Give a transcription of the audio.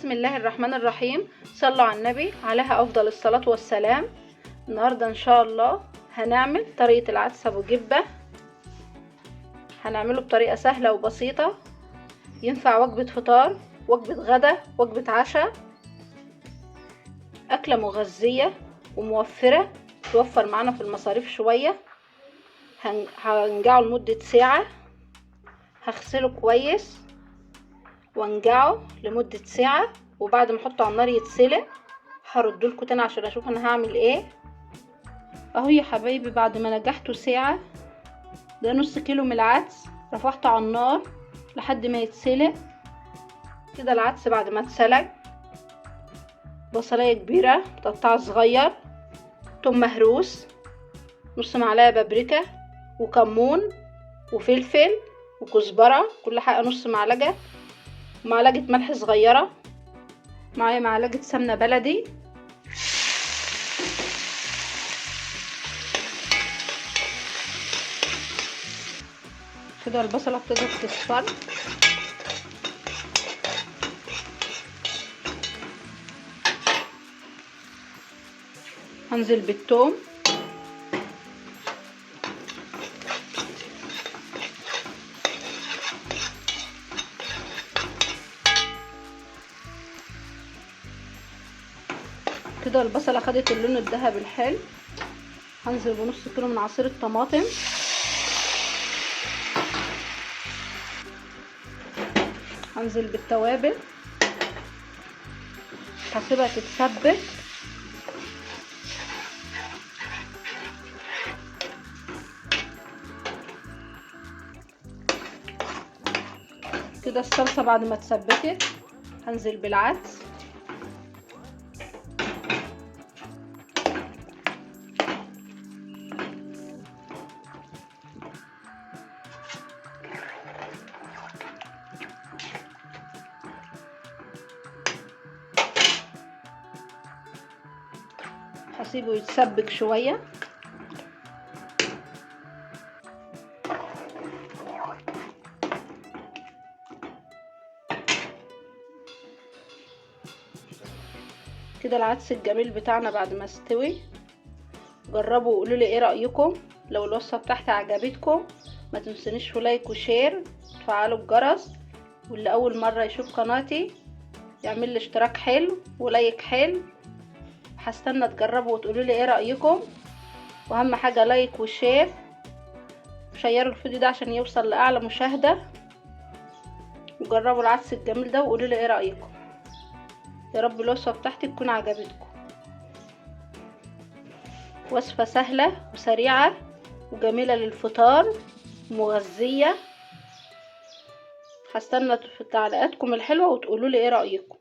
بسم الله الرحمن الرحيم. صلوا على النبي عليها افضل الصلاة والسلام. النهاردة ان شاء الله هنعمل طريقة العدس ابو جبة. هنعمله بطريقة سهلة وبسيطة، ينفع وجبة فطار، وجبة غدا، وجبة عشاء. أكلة مغذية وموفرة، توفر معانا في المصاريف شوية. هنجعه لمدة ساعة، هغسله كويس وانجعه لمدة ساعة، وبعد ما احطه على النار يتسلق هردلكوا تاني عشان اشوف انا هعمل ايه. اهو يا حبايبي بعد ما نجحته ساعة، ده نص كيلو من العدس رفعته على النار لحد ما يتسلق كده. العدس بعد ما اتسلق، بصلايه كبيرة متقطعه صغير، توم مهروس، نص معلقه بابريكا، وكمون وفلفل وكزبره، كل حاجة نص معلقه، ومعلقة ملح صغيرة، معايا معلقه سمنه بلدي. كده البصله ابتدت تصفر. هنزل بالثوم، كده البصله خدت اللون الذهبي الحلو. هنزل بنص كيلو من عصير الطماطم، هنزل بالتوابل، هسيبها تتسبك. كده الصلصه بعد ما اتسبكت هنزل بالعدس، هسيبه يتسبك شوية. كده العدس الجميل بتاعنا بعد ما استوي، جربوا وقولوا لي ايه رايكم. لو الوصفة بتاعتي عجبتكم ما تنسونيش في like و share، وتفعلوا الجرس، واللي اول مرة يشوف قناتي يعمل لي اشتراك حلو و like حلو. هستنى تجربوا وتقولوا لي ايه رايكم، واهم حاجة like و share، شيروا الفيديو ده عشان يوصل لاعلى مشاهده، وجربوا العدس الجميل ده وقولوا لي ايه رايكم. يا رب الوصفة بتاعتي تكون عجبتكم. وصفه سهلة وسريعة وجميلة للفطار ومغذيه. هستنى في تعليقاتكم الحلوة وتقولوا لي ايه رايكم.